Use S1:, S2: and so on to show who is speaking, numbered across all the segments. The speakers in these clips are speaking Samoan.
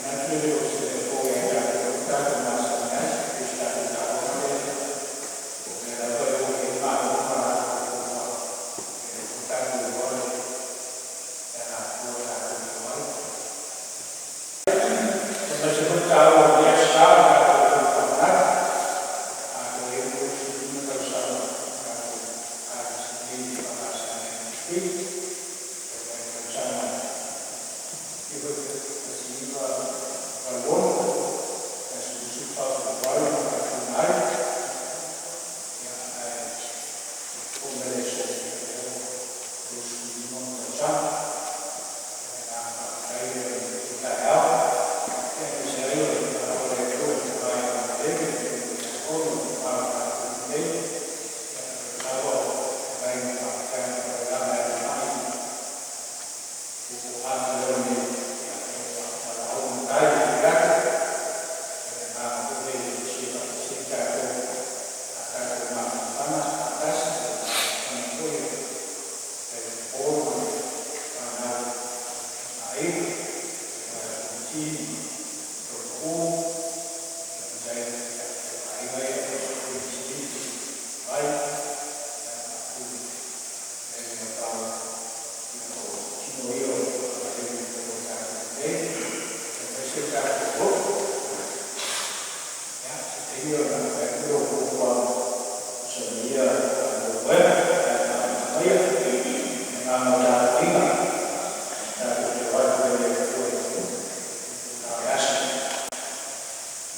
S1: Manatu e le o se mea fou ia i tatou ua tatou masani ai pei o se tatou taaloga lea, po o mea lava e o i ai Malo ma latou fuafuaga. Ia lea foi ua tatou iloa le alafua tatou te o ai. Aemaise foi le taua o lenei aso Sa o le tatou toe faamanatu, a atoa i ai le 35 tausaga o le tatou Ekalesia nei i le EFKS Ministry. Talu ai le tausaga 1986, le aso 24 o Fepuari na faatuina ai, ia, ae oo mai le aso, ia lea ua 35 ona tausaga. O le agaga faafetai lea i lenei taeao, ia aemaise ai o le alofa o le Atua i le tulaga i Lana lele i le taimi o le ma o tatou i nei, ia o lea lava o feagai ma faafitaga faapena e alu mai ua atoa nei, ia, ua valaau le matai e fai atu, o le agaga foi lea ia tausia faatasi ai tatou a tatou mafanafana faatasi, o le mafanafana foi o le Paul ma le fanau ma aiga, le vae o Fonoti ma Tolopuu, ia Mataia, ia, o aiga ia aemaise foi Pisinisi vai, ia, Pule, le pau o tino ia o le o tatou nei, aemaise o tatou lotu. Ia, se taimi ona fai atu lea o fuafuaga o Samaia faamoemoega ae faamuta maia le agaga o tapuaiga tatou te o atu ai i le Atua i le aso.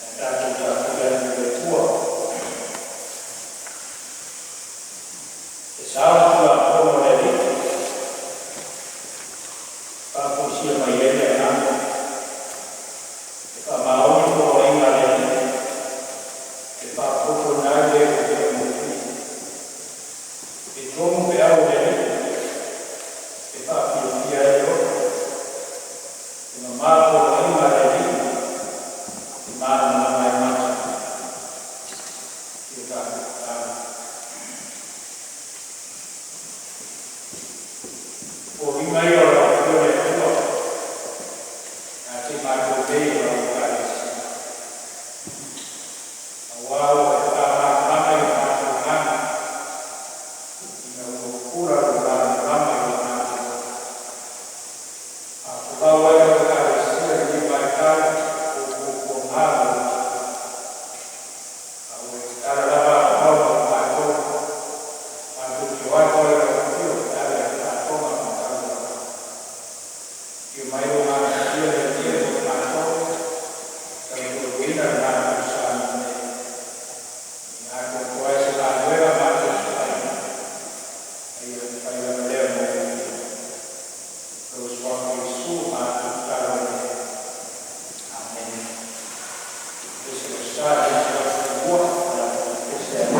S1: Ae tatou tapuai atu i le Atua. E sao le Tulafono a le Alii, faafoisia mai ai le agaga, e faamaoni poloaiga a le Alii, e faafofoina ai le ua taugofie. E tonu peau o le Alii, e faafiafia ai le loto, e mamā poloaiga a le Alii, e malamalama ai mata. I o tatou tatalo. Foliga ia o lau Afioga le Atua, ia te i matou nei o lau Ekalesia. Aua ua e faamalamalama i o matou agaga, ina ua pupula lou malamalama i o matou loto. Faafolau ai lau Ekalesia i lenei vaitau o puapuaga ma utiuti. A ua e tatala lava avanoa mo i matou, matou te o atu ai i lau afio e ala i le lafoga ma le taualoa. Afio mai lou Agaga Paia le Alii mo i matou, tautualuaina le matou sa nei. Ina atoatoa ai se galuega matou te faia, a ia mafai lava lea mo ou afio. Lou Suafa Iesu matou tatalo ai nei. Amene. Pese o sa e le 102, o le a pese ai.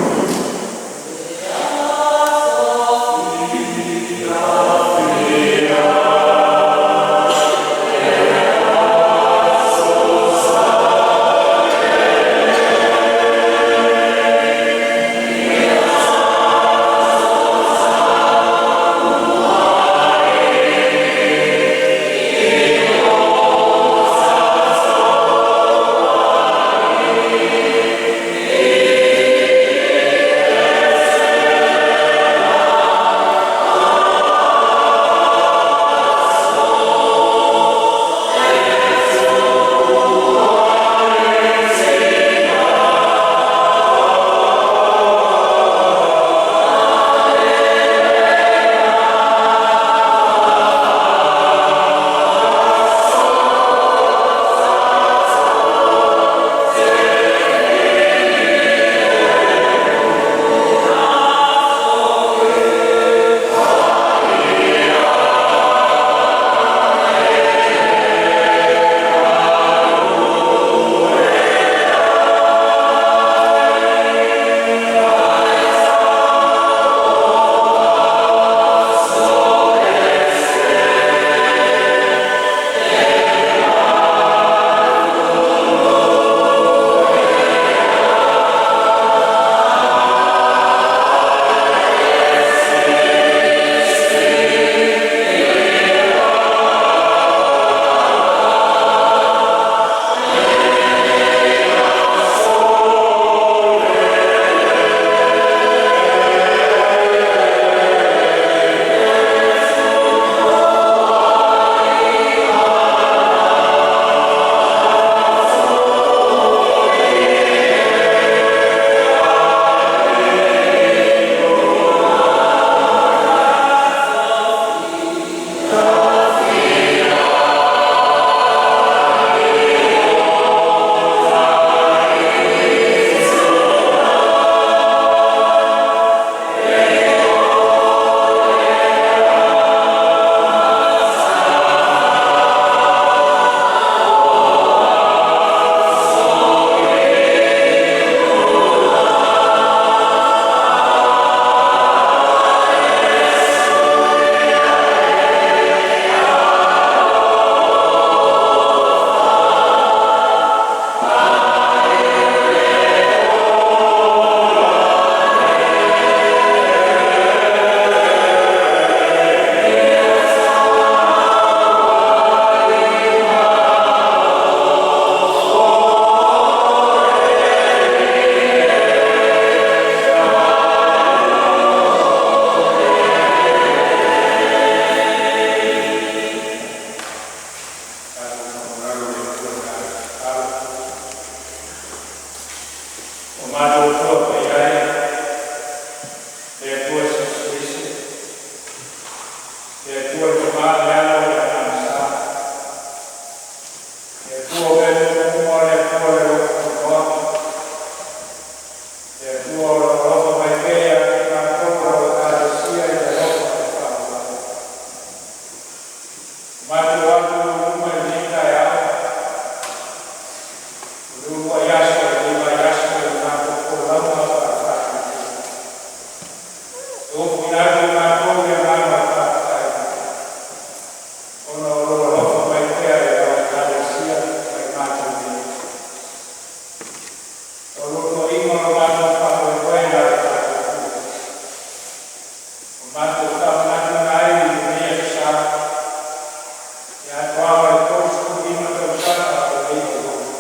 S1: Atoaga o le 35 tausaga o lenei auauna.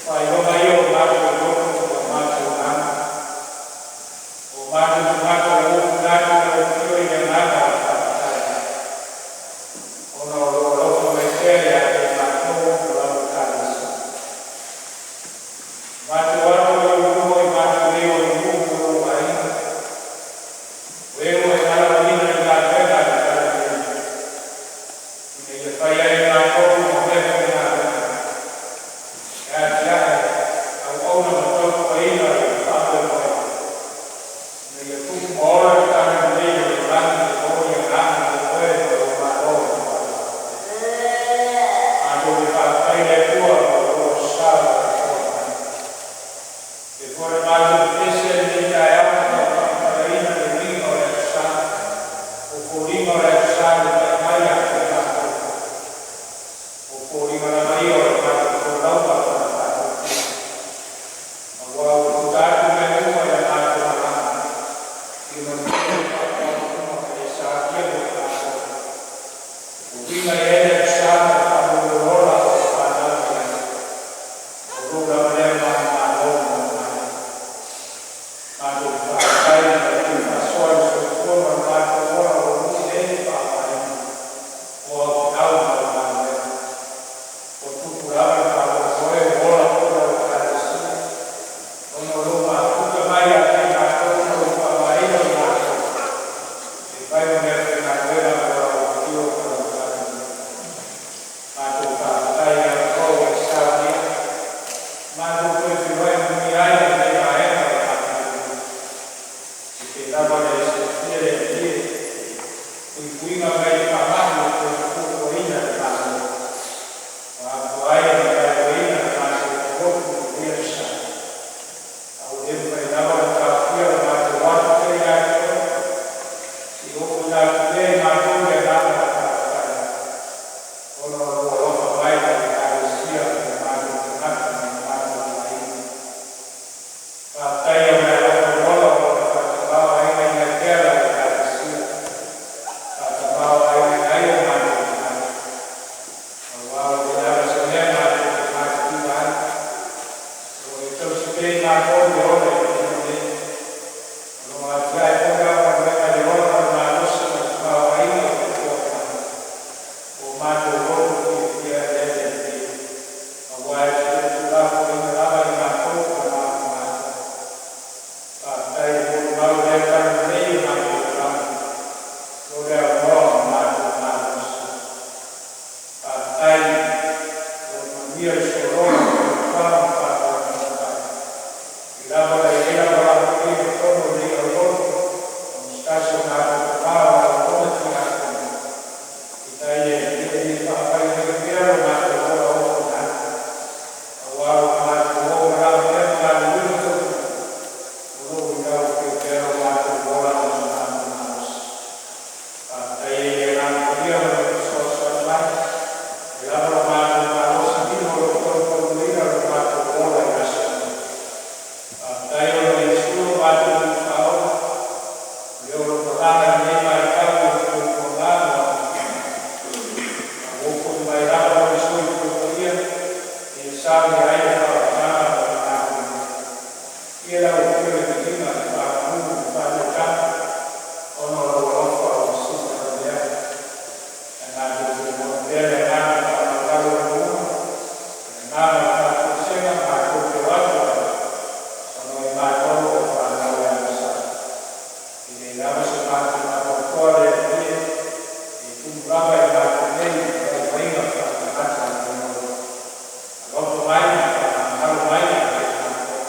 S1: Faailoga ia o matou loto ma matou agaga, o matou tagata ua ofu atu i lau afio i le agaga o le faafetai, ona o lou alofa mai pea ia te matou ma lau Ekalesia. Matou alo i ou luma o i matou nei o le nuu ma lou aiga, o e ua e valaauina i galuega a le Talalelei, ina ia faia ai e matou ma meafaigaluega e atiae, auauna ma tautuaina le faamoemoe, ina ia tupu ma ola le Talalelei o le lagi e maua i agaga o oe ma lou Malo i le faavavau. Matou te faafetai i le Atua mo lou aso sa ua e foai mai. E foi le matou pese i lenei taeao ma tau faamatalaina le uiga o le aso sa, o foliga o le aso sa ua pai mai ia te matou. O foliga lava ia o le matou folauga ma le faatuatua. Aua ua tuta atu mea uma i la matou malaga, i le manuia o le faatonuga ma le satia mo i matou. O uiga i ai le aso sa ma le faamoemoe ola o le fanau mai ai. O lou lava lea manumalo ma mamalu. Matou te faafetai i le toe faasoa i le soifua ma le matou ola o lo o nei le faaaogaina o au feau ma au galuega. Ua tupu lava le faamoemoe ua ola foi lau Ekalesia, ona o lou mafuta mai ia te matou ma lou faaaogaina o i matou e fai ma meafaigaluega mo lau afio ma lau talalelei. Matou faafetai i avanoa ua e saunia, matou toe feiloai manuia ai i lenei vaega o le matou taimi. E pei lava ona e silafia le alii e, puipuiga mai le faamai ua toe fuafuaina e le Malo, ua afua ai ona gaoioiina le matou aulotu i lenei aso sa. A ua le mafai lava ona taofia lo matou alo pea ia te oe, se i ofoina atu pea i matou le agaga o le faafetai, ona o lou alofa mai i lau Ekalesia ma o matou tagata ma o matou aiga. Faafetai ona e alofa loa o lo o faatamaoaigaina ai pea lau Ekalesia, faatamaoaigaina ai o matou tagata. Aua ua le lava se mea matou te matitiva ai, o lo o e tausi pea i matou i le ola i le taimi nei. O lo o atiae foi lau galuega i le ola ma le malosi ma le tamaoaiga ua e foai mai. O matou loto fiafia e le Alii, aua e te toe tuulafoaiina lava i matou ma matou matou. Faafetai le molimau i lea talalelei i o matou olaga, lo le aunoa ma matou malosi. Faafetai o lo o manuia le sologa o fautuaga ma faamoemoe fai. I lava la i ai lagolago i totonu o lenei aulotu, ma se tasi o matou tama o auauna tiakono, ina ia e faavaivai pea lo matou ola ofonani, aua ua matou o malaga pea ma galulue ma tautua, o lo o i lau afio pea lo matou ola ma lo matou malosi. Faafetai ai i le Agaga Paia ma lona fesoasoani mai, e lava lo matou malosi lima o lo o tautauina lo matou ola i aso nei. Faafetai ona o Iesu lo matou Alii Faaola, o le o lo o malaga i lenei vaitau i ona fuafuaga mo ana fanau. A ua foi mai lava lona soifua paia, e saunia ai le faaolataga mo le matou nei. Ia lau afio le viiga, le faamanu ma le faaneetaga, ona o lou alofa ua sili aulea. Ae matou te lagona pea le agaga faamaualalo i luga, le agaga o le faatoesega matou te o atu ai, ona o i matou o fanau e agasala. E le lava se matou atoatoa le Alii e, e tumu lava i matou nei i vaivaiga faaletagata o lenei ola. Alofa mai ma faamagalo mai ia te i matou.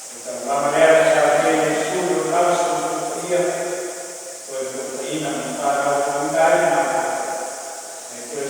S1: O le taulaga lea na saunia e Iesu i lona lava soifua paia, toe fuataiina ma fanau fouina ai i matou. E toe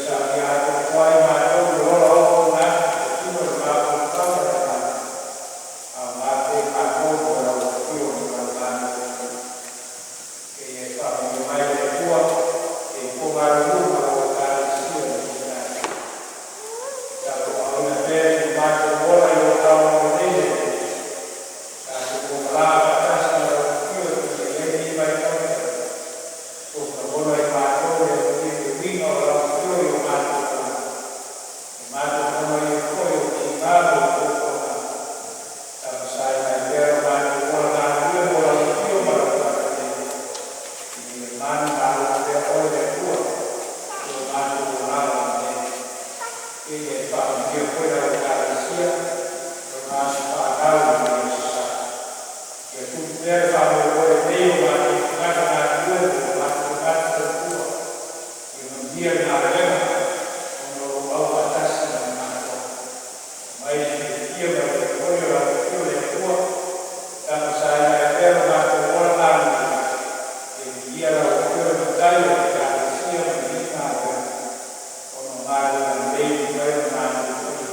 S1: galuega lelei ua mafai ona matou faia,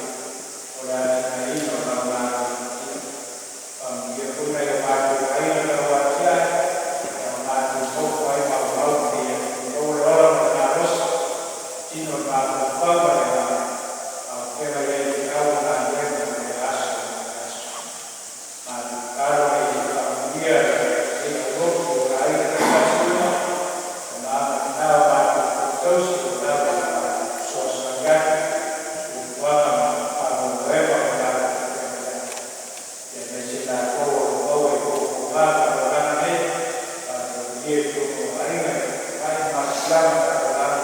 S1: o le atinaeina o lau galuega paia. Faamanuia foi nai o matou aiga tauatiae ua matou nofo ai maumau i lenei aso. Ia maua le ola ma le malosi, tino i le mafaufau ma le agaga, a o feagai ai i feau ma galuega i lea aso ma lea aso. Matou tatalo ina ia e faamanuia lenei aulotu o aiga taitasi uma, tama ma tina, o matou foi tausi ua lava ona fesoasoani atu i fuafuaga ma faamoemoega o le latou feagai ai, aemaise i latou o lo o maua i fofoga o le olaga nei, faataulia i totonu o aiga i mai masilaga taulaga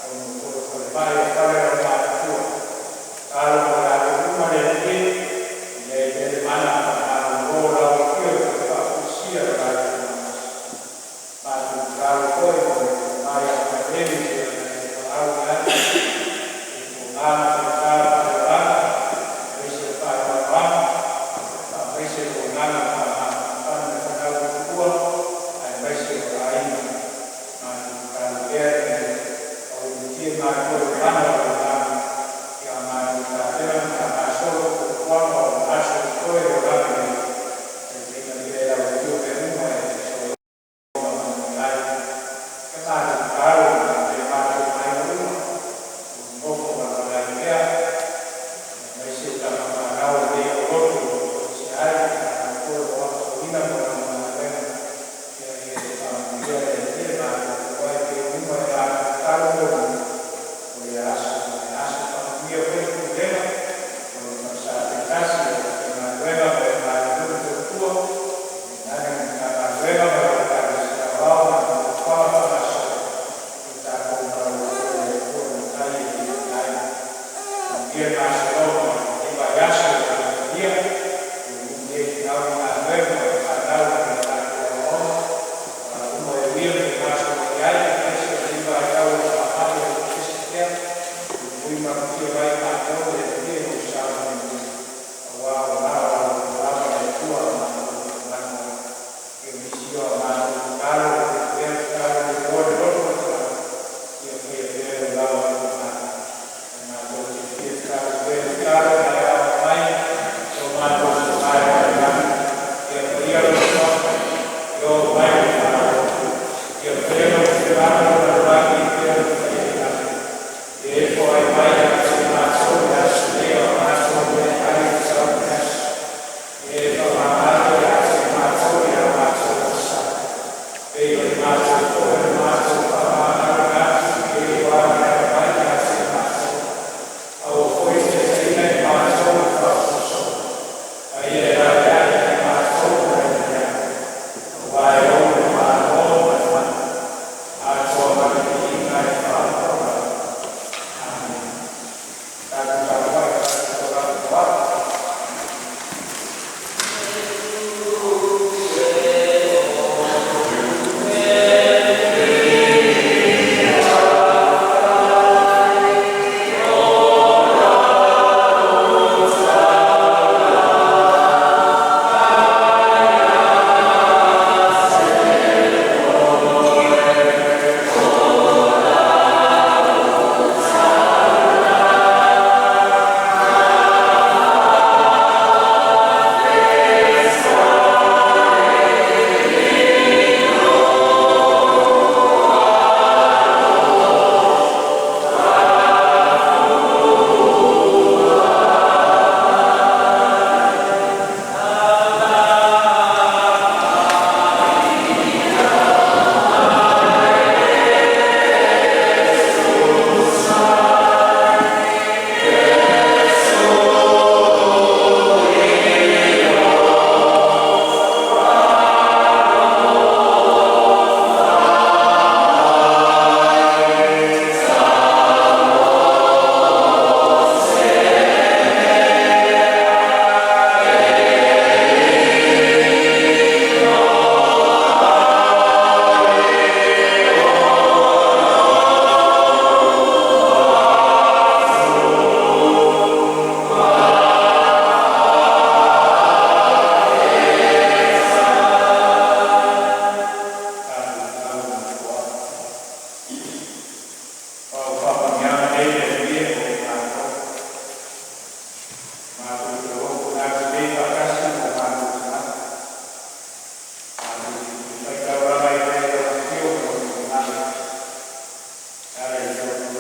S1: ona o foi falemai o fale aumatutua. Tatalo mo i latou uma le Alii e, ia i ai pea le mana faamalolo o lau afio e toe faafoisia lo latou malosi. Matou tatalo foi mo le tama ia Failele i si ona e valaau ai i fofoga ma faigā faaleolaga, aemaise o faanoanoaga, faamaise lou agaga faamafanafana i le fanau ua tuua aemaise o aiga. Matou tatalo pea ina ia aualiitia i matou e le mana o lau Agaga ia matou tapena ma faagasolo fuafuaga o aso o totoe o le olaga nei, taitaiina pea e lau Afio mea uma e sologa manuia ai. Ia matou tatalo i nai o matou aiga uma o lo o nonofo valavalai pea, aemaise tama fanau a lenei aulotu o lo o toesea ai ma fanau foi o lo o aotauina mo lana galuega. Ina ia e faamanuia le Alii, e matou feiloai pea i luma i le matou tatalo muamua o lea aso ma lea aso. Faamanuia foi le pulega o le Falesa taitasi o le aufaigaluega ma le matou nuu tautua, tainane le Matagaluega ma lau Ekalesia Aoao ma ana fuafuaga faagasolo, ia tatou malolo foi i le Atua i le tai e viia ai. Manuia le gasologa o lenei vaiaso i le amatalia e ui nei i feau ma galuega o le fanau i a latou aoaoga, o a uma e uia ma fegasoloai ai, aemaise o lenei vaitau o faamai o lo o pepesi pea, puipui malutia mai i matou e le Alii i lou saogalemu, aua ua na o lau alofa lava le Atua matou te manumanu ai. Ia o nisi ia o a matou tatalo, ua faia pea tatalo i le loto ma le tagata, ia faia pea i lou lava finagalo. E matou te fia tatalo pea.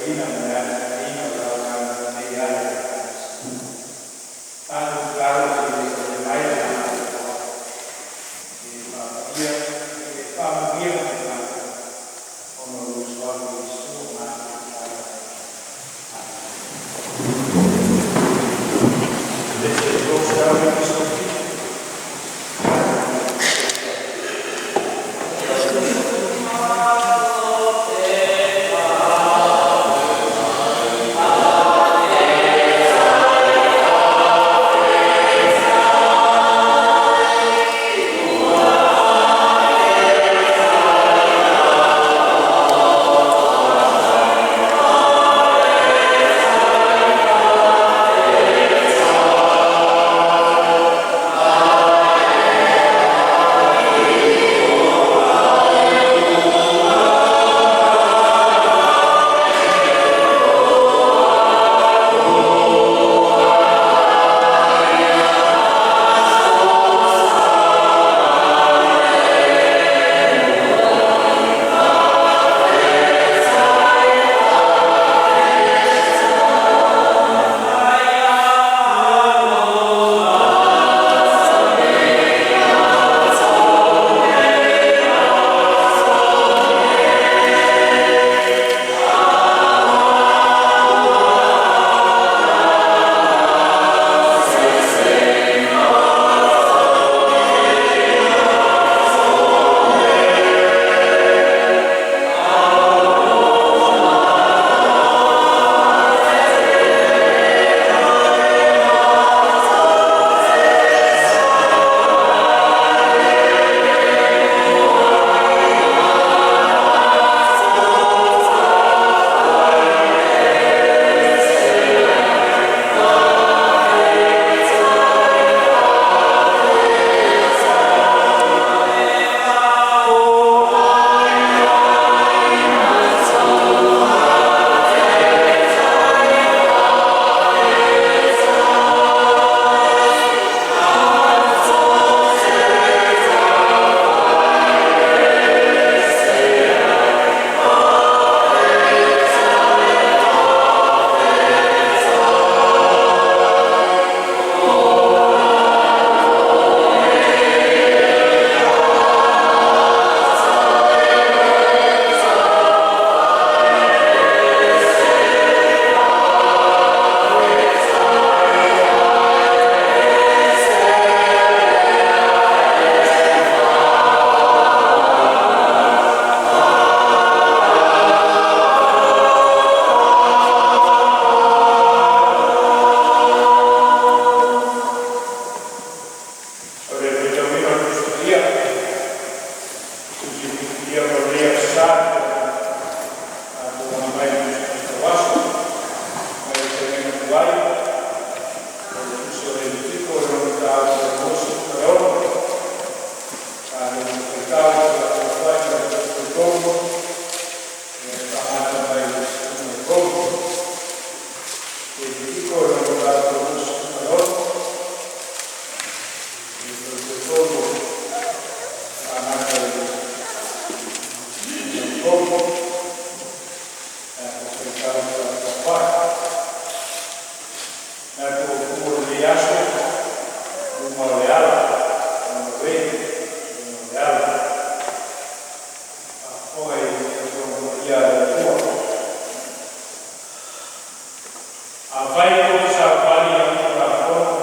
S1: Tautuaina ma le atinaeina o le auaunaga lelei a le Ekalesia. Tatou tatalo se i taliā mai le Atua e faapaia e faamanuia ia i tatou ona o lona Suafa Iesu matou tatalo ai. Amene. 397. O le faitauina o le Tusi Paia ua filifilia mo lenei Aso Sa na tatou auina mai i le Tusi Faitau Aso mai le Fetalaiga Tuai o le Tusi o Levitiko i lona mataupu e 26. Tatou te faitau i le felafolafoaiga a le Toetolu e faagata mai i le 13. Levitiko i lona mataupu e 26, le Toetolu faagata i le 13. Tatou faitau felafolafoai. Tatou atunuu o lenei aso, luma o le ala, on the way, luma o le ala. Faafofoga i le Afioga Paia a le Atua. Afai tou te savavali i lau Tulafono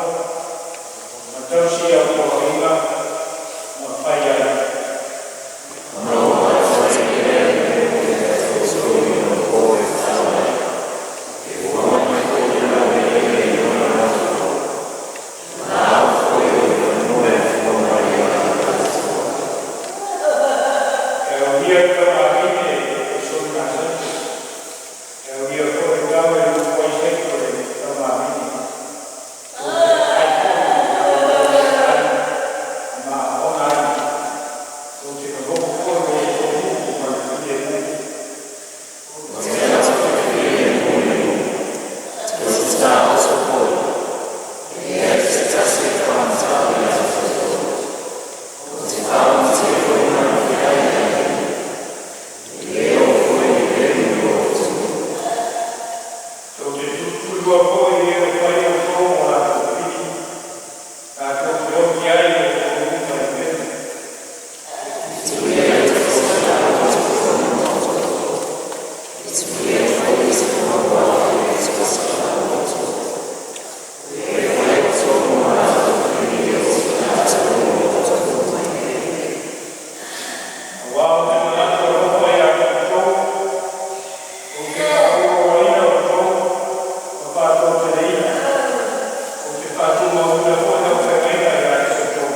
S1: ma tausi au poloaiga ma fai ai, E aulia le tauavine e soli masani, e aulia foi le tau e lufu ai seto le tauavine. Tua foi e o fai o tō o latou pili, tatou te oti ai o te uma i mele. Aua o te manatu alofa ia te outou, ou te faaauauina outou ma faatoateleina, ou te faatumauina foi lau feagaiga ia te outou.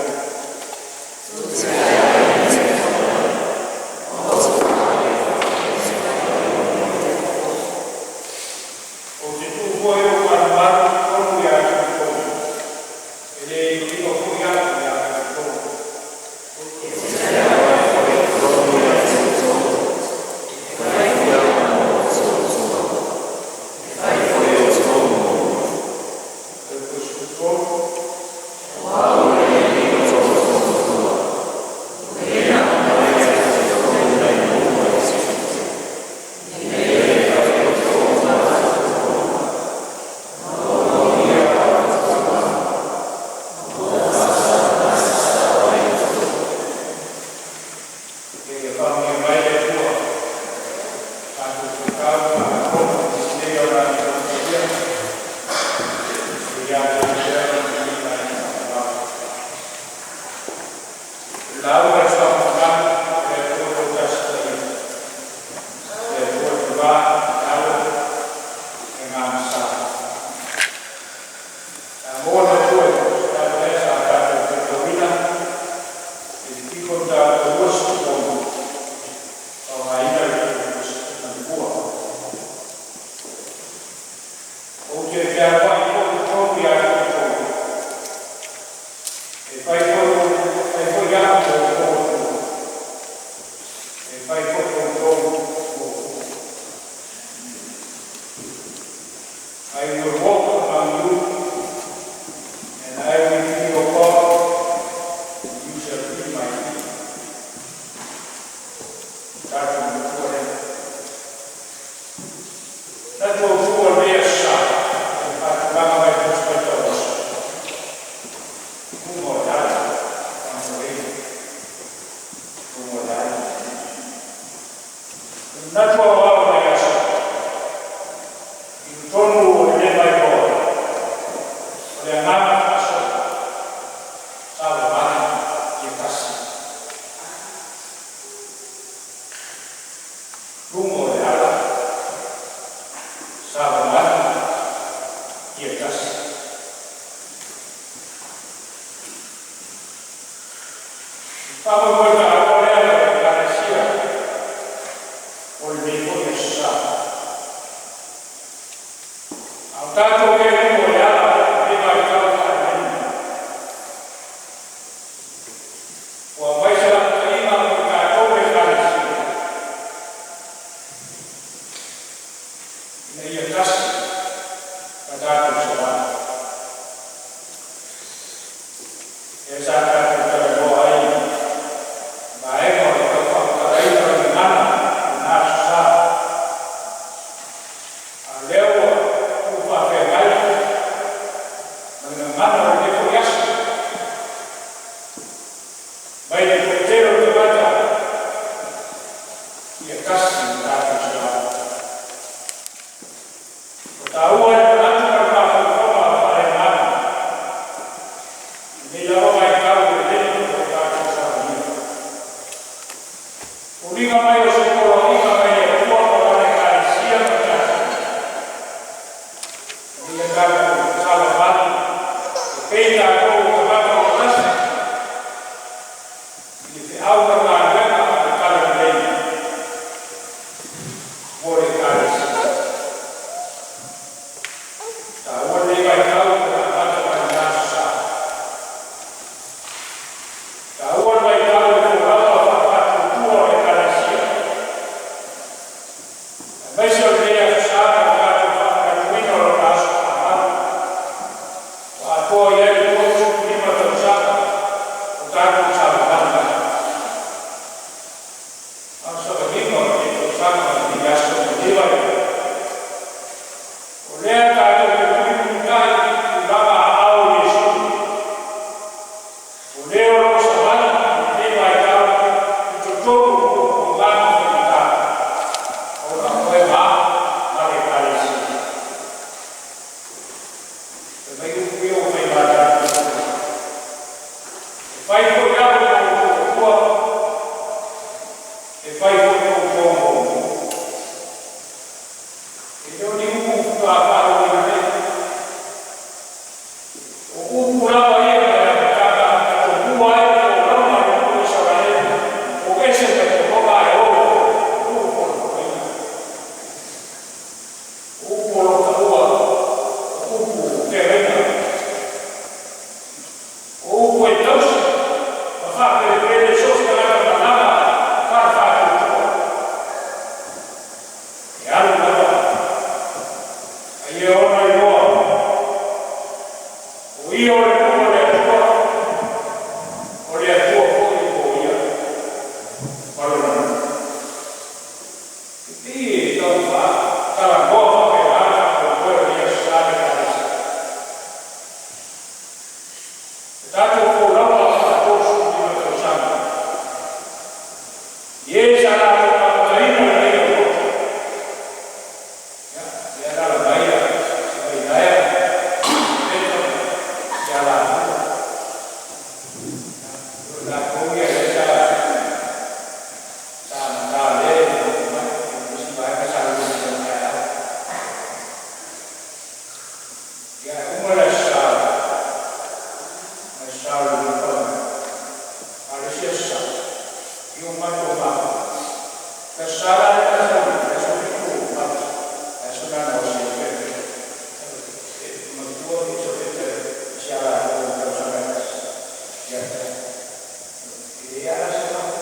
S1: Ou te tuu foi lou malumalu i totonu ia te outou, e le iloilo foi atu ia te outou. O le 13. Ia faamanuia mai le Atua tatou soifau ma lelei o le soifua ia te pea ma le faavavau. Lauga i le Suafa Mamalu o le Atua Toatasi Paia, le Atua le Va, le Alo, le Agaga Sa. Samo le Atua i le ala lea sa tatou faitauina i le tiko mataupu 26, faaaogaina le Tupua. Ou te fealuai foi i totonu ia te outou, e fai foi au ma outou Atua, e fai foi outou ma ou tua. I will walk among you, and I will be your God, and you shall be my people. Tatou matua lea. Tatou tua lea sa, e faatulaga mai Tusi Faitau Aso. Luga o le ala, faamorei, luga o le ala. Manatu aoao mai aso, i totonu o le mailoa, o le agaga faasoa, savavali ia tasi. Luga o le ala, savavali ia tasi. Faamoemoe taua lea o le Ekalesia o lenei foi aso sa. A o tatou e luga o le ala e vaitau faaleaina. Ua aumai se lapataiga mo i tatou le Ekalesia. Ina ia tasi ma tatou savali. E sa tatou talanoa ai vaega o le tau faamatalaina o le gagana o na aso sa. A lea ua tuu faafeagai ma le gagana o lenei foi aso. Mai le toatele o tagata ia tasi ma tatou savali. O taua le manatu ma le mafaufauga faaleagaga. Nei lava vaitau o lelei o tatou savalia. Uliga mai o se poloaiga mai le Atua mo lana Ekalesia ma tatou. Ia tatou savavali, e pei tatou o tagata o tasi, i le feau ma le galuega a le talalelei mo le Ekalesia. Taua lenei vaitau o le amata mai lena aso sa. Taua le vaitau o le folauga faafaatuatua o le Ekalesia. Aemaise o lenei aso sa ma le tatou faamanatuina o lona aso faamau. Ua atoa i ai le Ia o le nuu o le Atua, o le Atua foi o ia ma lona nuu. E pei e tau faatalanoa faapena le faamoemoe o lenei Aso Sa i le Ekalesia. Le tatou folauga faa-35 tausaga, i e sa latou amataina lenei aulotu, ia, lea e alaala mai Vainaea, Peta ma Sialāpua, ia, o i latou ia lea sa amata lea e mai, ma isi vaega sa lulu mai taeao. Ia, e uma le Aso Sa, Aso Sa o le 20, a o le isi Aso Sa, ia ua matou mafuta. Le Aso Sa la lea na sau nei, le aso 7 o Mati, le aso lena na osi ai le felefele. E matua Elisapeta i Sialāpua i le tausaga e tasi. Ia te au. E leai lava la se mala.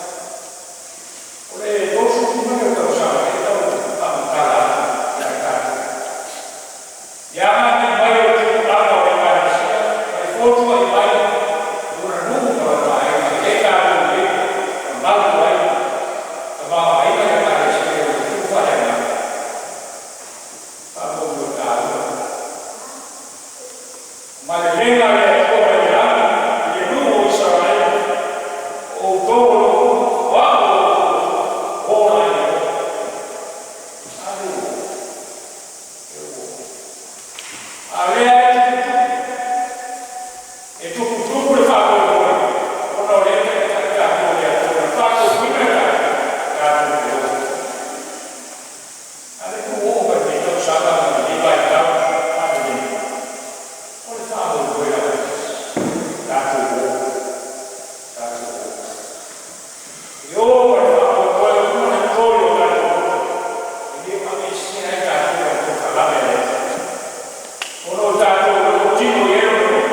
S1: O le 35 o tausaga e tau faamatala atu ia i tatou. I agai mai o le tupulaga o le Ekalesia ma le fotuai mai o lona nuu ma lona aiga i le tatou nei na malu ai tamaoaiga le Ekalesia i lona tupu faaleagaga. Faamoemoe taua ma lelega le Atua mai le lagi i le nuu o Isaraelu, o outou o lou nuu, o au o lo outou Atua, ola ai loa. Alu e ua. A o lea e tuputupu, e tuputupu le faamoemoe, ona o lea e taitai tatou e le Atua na faatonuina i tatou, tatou te o. A o lea ua oo mai i lenei tausaga ma lenei vaitau faalelei, o le faamoemoe lava e tasi, tatou o, tatou o. E o ma le faamoemoe uma le toi o tatou loto, e le o aveesea ai tatou mai le polokalame a le Atua. Ona o tatou o lo o tino i ai lona nuu,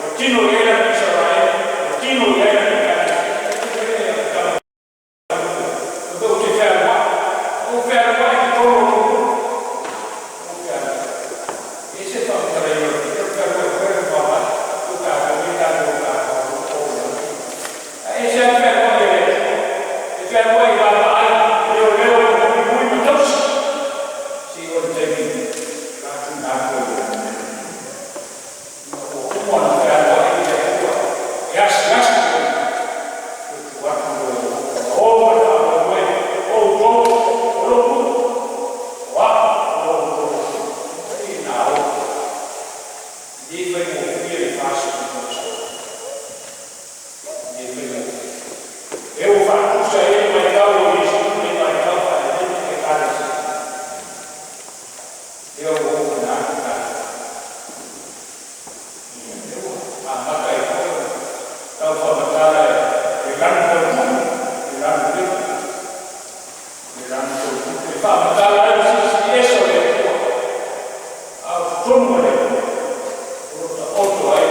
S1: ua tino i ai lana Isaraelu, ua tino i ai lana Ekalesia. Ou te fealuai, ou fealuai i totonu o lou nuu, ou fealuai. E ese le faamatalaina o le mea, ou fealuai foi le mamalu, o tatou ia tatou tatou o le Ae ese lava le fealuai a le Atua, e fealuai i vaavaai, leoleo, muimui ma tausi, seia oo i le taimi o le a tuuina atu ai i lona mea. Ina ua uma ona fealuai le Atua e asiasi i ai, toe tuu atu loa i o, o ma le faamoemoe, o outou, o lou nuu, o au o lo outou Atua. E na o. E le faigofie le 40 tausaga. E le faigofie. E ua faatusa ai le matau o Iesu i lenei vaitau faalelei i Ekalesia. Lea ua ou manatu tatou. Lea ua amata ai foi ona tau faamatala e le lanu tautupe, le lanu pepa, le lanu tautupe e faamatala ai le silisili ese o le Atua, a o totonu o le Atua o lo o taoto ai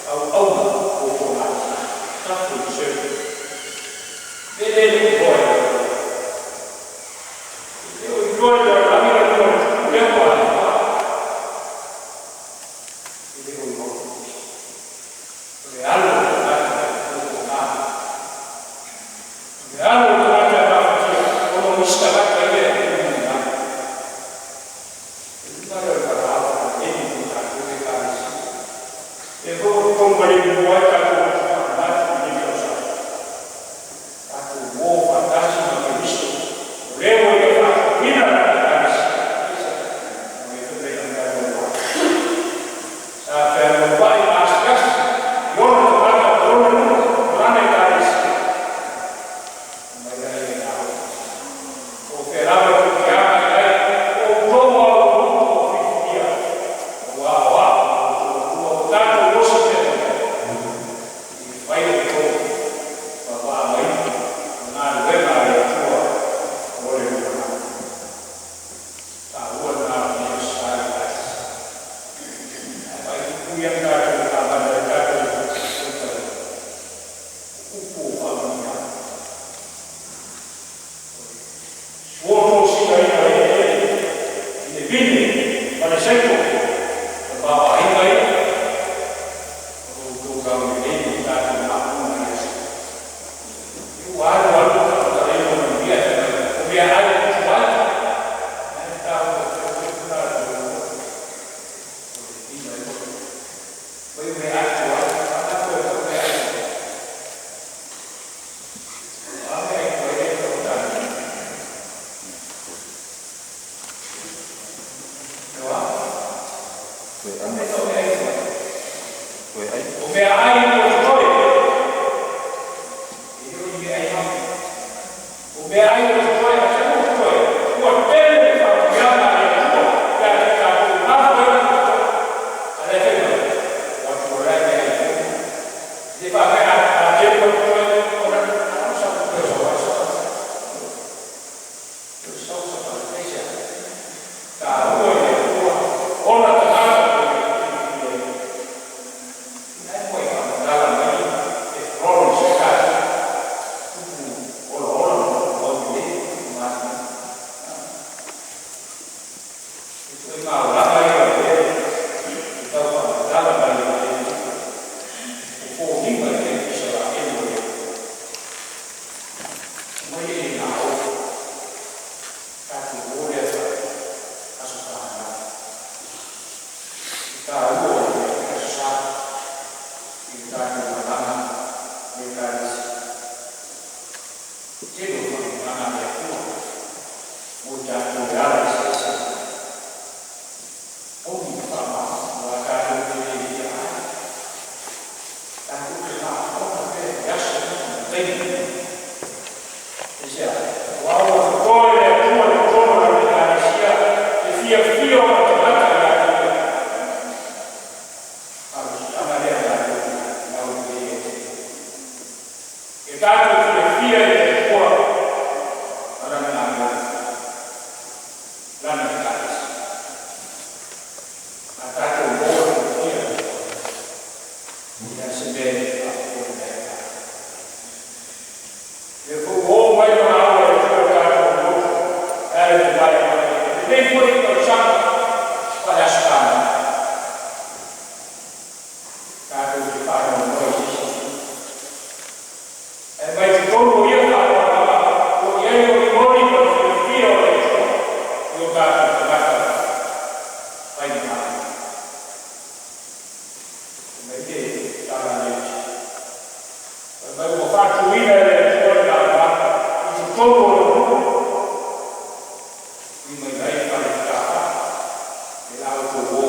S1: auauna o fogai. Suffering servant. Le le le iloa e le Atua. E le o iloa e le lalolagi le Atua le tupu lea ua alu. E le o iloa. O le alu o le tagata e fofoga. O le alu o le tagata e mafatia, ona o isi tagata ia e tuuina mai. E luga lea o le valaau faalelei mo tatou Ekalesia. E foi ua totonu ma le mua ai tatou loto faamanatu i lenei tausaga. Tatou o faatasi ma Keriso, o le ua ia faatupuina lana Ekalesia. O le foi mai fealualuai. Sa fealualuai ma asiasi i ona tagata o lona nuu, o lana Ekalesia. Mai ai e na o. O fea lava tou te agai ai, o outou lava o nuu o filifilia, aua o au o lo outou Atua, ua tatou osi pea mai ai. I fai outou ma vaavaina ma galuega a le Atua mo le lumanai. Taua lena o lenei Aso Sa i le Ekalesia. Ae faaipuipui atu tatou i taavale ai tatou tautala upu o faamanuiaga. O le suotosinaina o eleele i le vine ma le saito, o le vaavaaiga ia.
S2: Toe ai. Toe ai.
S1: O meaai ua totoe, e le o ni meaai mama. O meaai ua totoe, aisea ua totoe? Ua tele le faamanuiaga a le Atua ia te tatou, mafua ai ona totoe. A o lea e fai mai, ua tuualai meaai fou. E le faapea a tele ua totoe ona a o sa totoe sau lava sau. O le sau sa faaletei. Taua i le Atua ona tagata ua filifilia ai. Ai mo i faamatala mai e flourish ai tatou tupu olaola ma tupu aulelei ma tupu masimasi. E ituaiga olaga ia o lea e tau faamatala mai e le o foliga i le Isaraelu o le Atua. Mai e le gao tatou o lea aso fanau. E taua o le Aso Sa i le tatou malaga le Ekalesia. Tele o faamanuiaga a le Atua mo i tatou e ala eseese oni ma faamama aua tatou te le fia ai. Tatou te mafauna pea i aso ma taimi. Aisea? Aua ua totoe le Atua i totonu o lana Ekalesia le fiafia o ona tagata ia te ia. Malosiaga lea tatou te aulelei ai. E tatou fiafia i le Atua ma lana galuega, lana Ekalesia. A tatou maua le fiafia, e leai se mea e faafofoga ai tatou. Le foi ua oo mai lona au e le Atua i tatou loto, e ala i le mai mai. Lenei foi tausaga faale-aso fanau. Tatou te faanoanoa i se isi itu. Ae mai totonu o ia faanoanoaga o i ai le olimoli ma le fiafia o le Atua i o tatou tagata faigata. Fai mai le tala a le Alii. Fai mai ua faatuina e le Atua le malumalu i totonu o lou nuu. Ui mai ai fale tafa e la outou o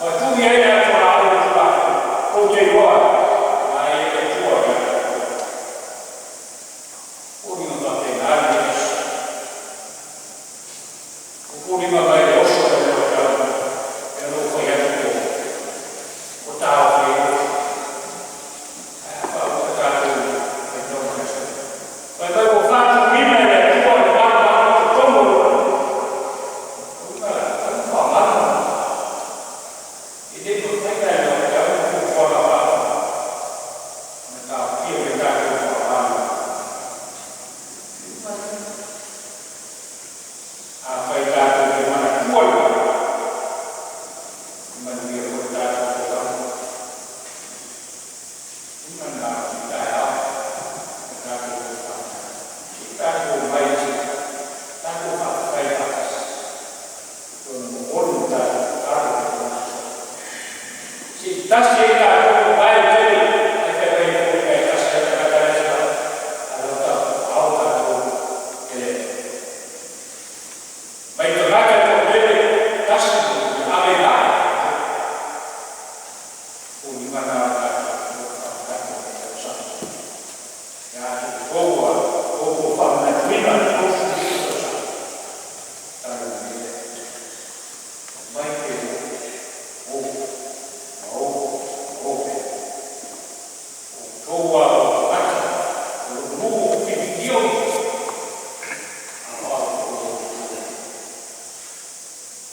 S1: ma tuu i ai le atoa o le Tulafono. Tou te iloa ai e le Atua ia tatou. Foliga faapena lenei aso. O foliga mai le oso o le tau e lou fai atu o taofi ai oso. Ae a faaua tatou faitau mai aso. Fai mai ua faatuina e le Atua le malumalu i totonu o lou nuu. Uiga, au faamanu. E le mafai la e lau tau fuafuaga faaofi ona taofia mai tatou faamanu. Afai tatou te manatua le malumalu, e manuia foi le tatou folauga. Uiga na o le taeao na tatou faamanu. Se i tatou omai se tatou faafetai faatasi. Ona momoli le tatou tatalo i le aso. Se i tasi ai tatou ma vae tele ae fai mai foliga e tasi ai tagata le aso a lau ao tatou e le Atua. Mai tagata e toatele tasi ia ave la. Foliga na o tatou faafetai o le tausaga. Ia outou outou faamanatuina le 35 tausaga. Talo le mai pe o ma o ma o pe. Outou a o tagata o lo nuu o filifilia outou. A o outou o outou.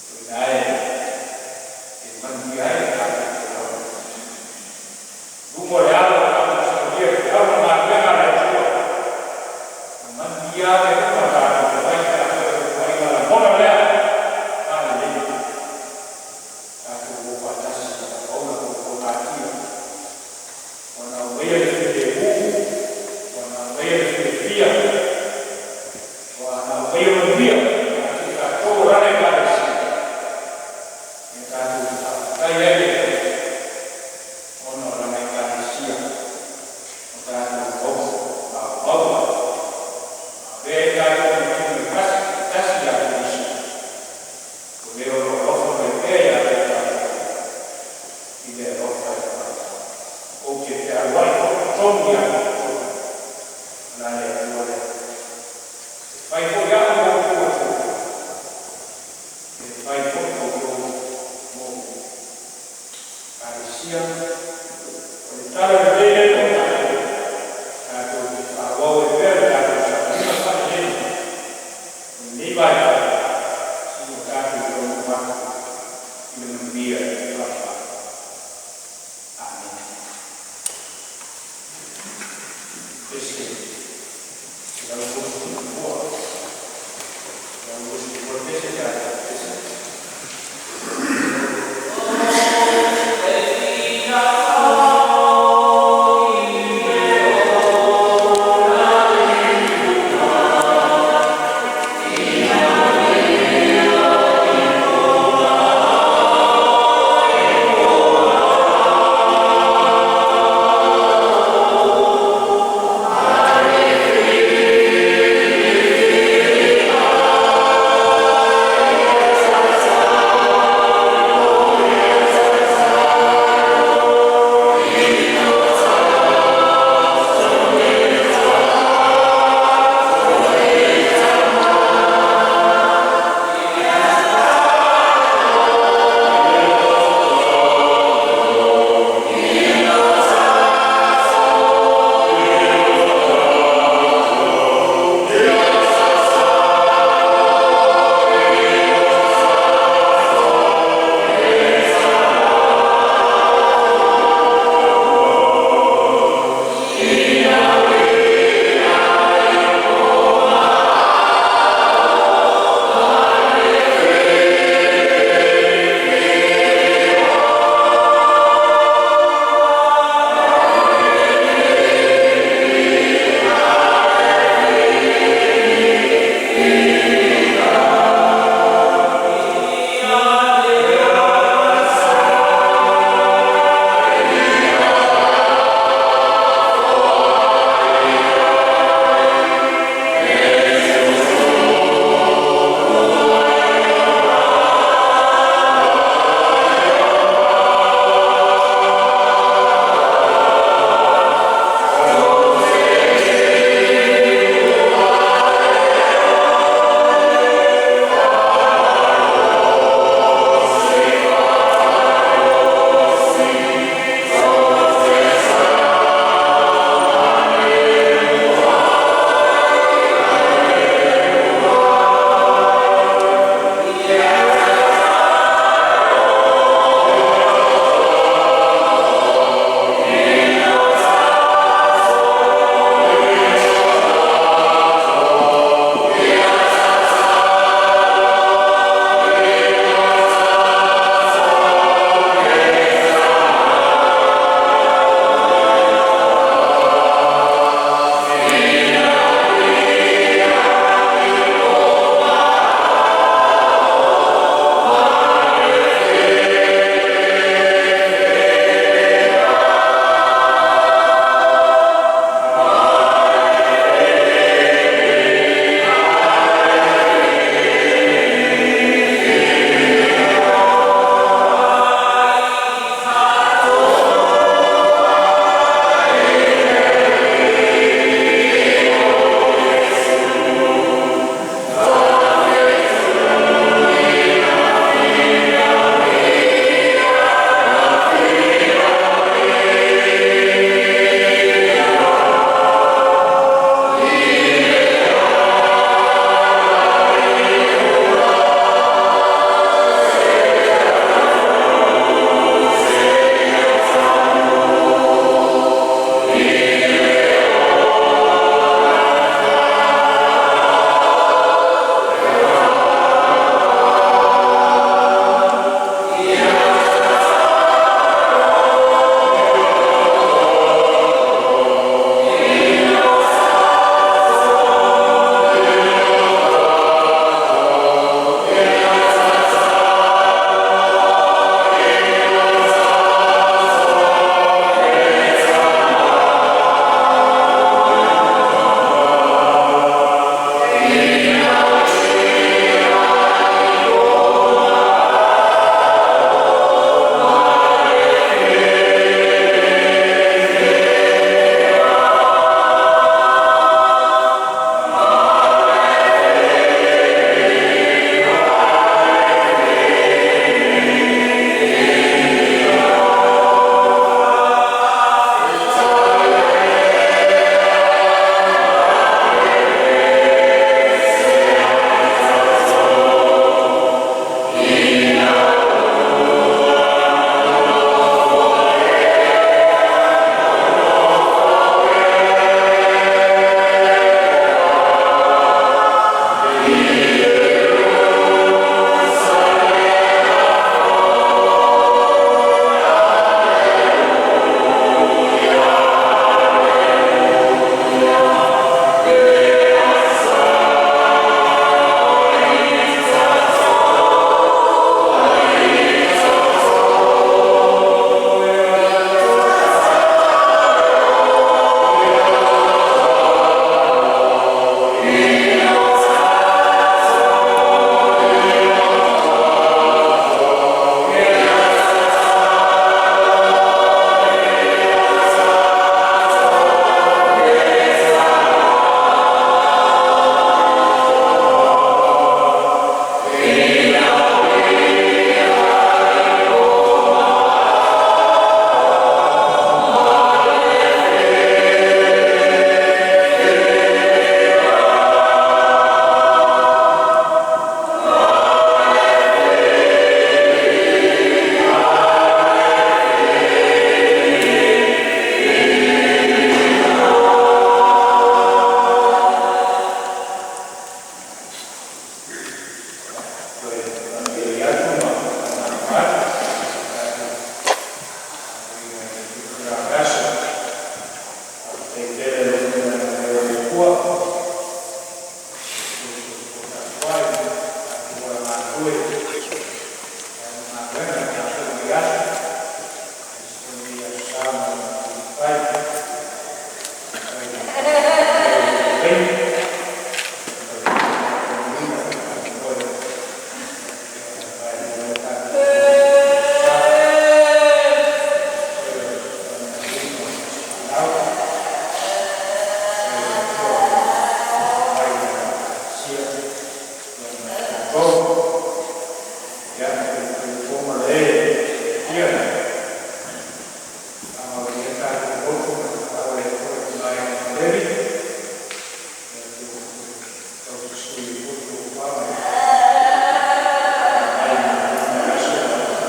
S1: O ina e manuia ai le tatou folauga. Luma o le alo o tatou saunia i feau ma galuega a le Atua. Manuia le uma tatou te mai tatou e faiga lagona lea alelei. Tatou o faatasi ma ona totonatia. Ua na aumaia le filemu, ua na aumaia le fiafia, ua na aumaia manuia ia te tatou o lana Ekalesia. Ia tatou faafetai ai. O le o lo alofa mai pea ia te tatou i le alofa e faasoa. Ou te fealuai foi i totonu ia te outou, o la le Atua lea. E fai foi au ma outou Atua, e fai foi outou ma ou Ekalesia. O le tala lelei lea mo tatou, tatou te faaauau ai pea le tatou savaliga faalelei i lenei vaitau, seia tatou taunuu atu i le manuia faavavau. Amene. Pese 132. 132 pese tatou pese.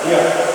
S1: Palemia.